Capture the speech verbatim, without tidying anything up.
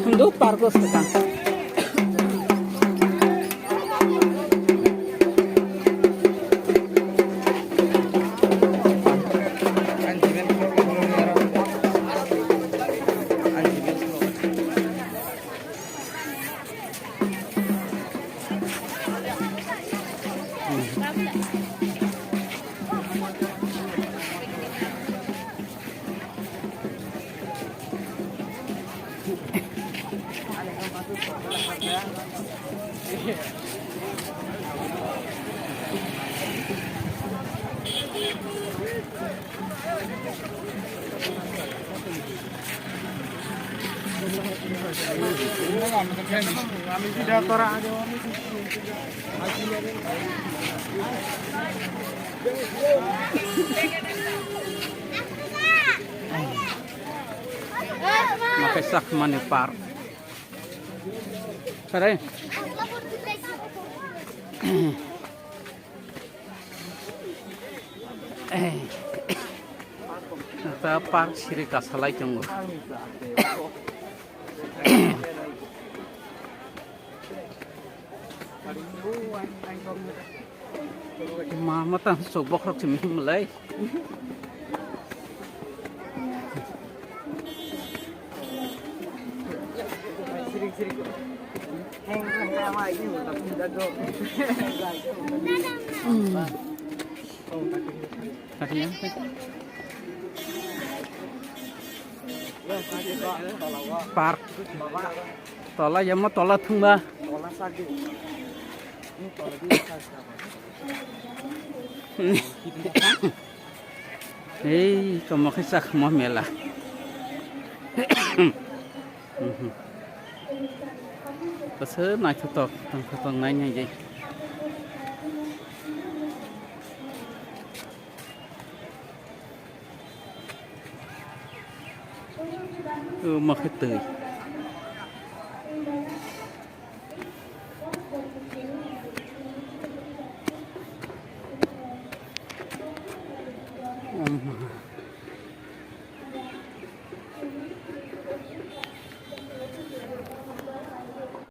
Hindu park o swkang. Makai sakmani park. Sarai. Ta park siri kasalai tongo. Ma mata sok bokrok simi mulai. Park. Tola yamo tola thungba. Ei, komo khe chakma mela. Bwswk naithotok, tongthotok nai nai jai. O ma khe twi.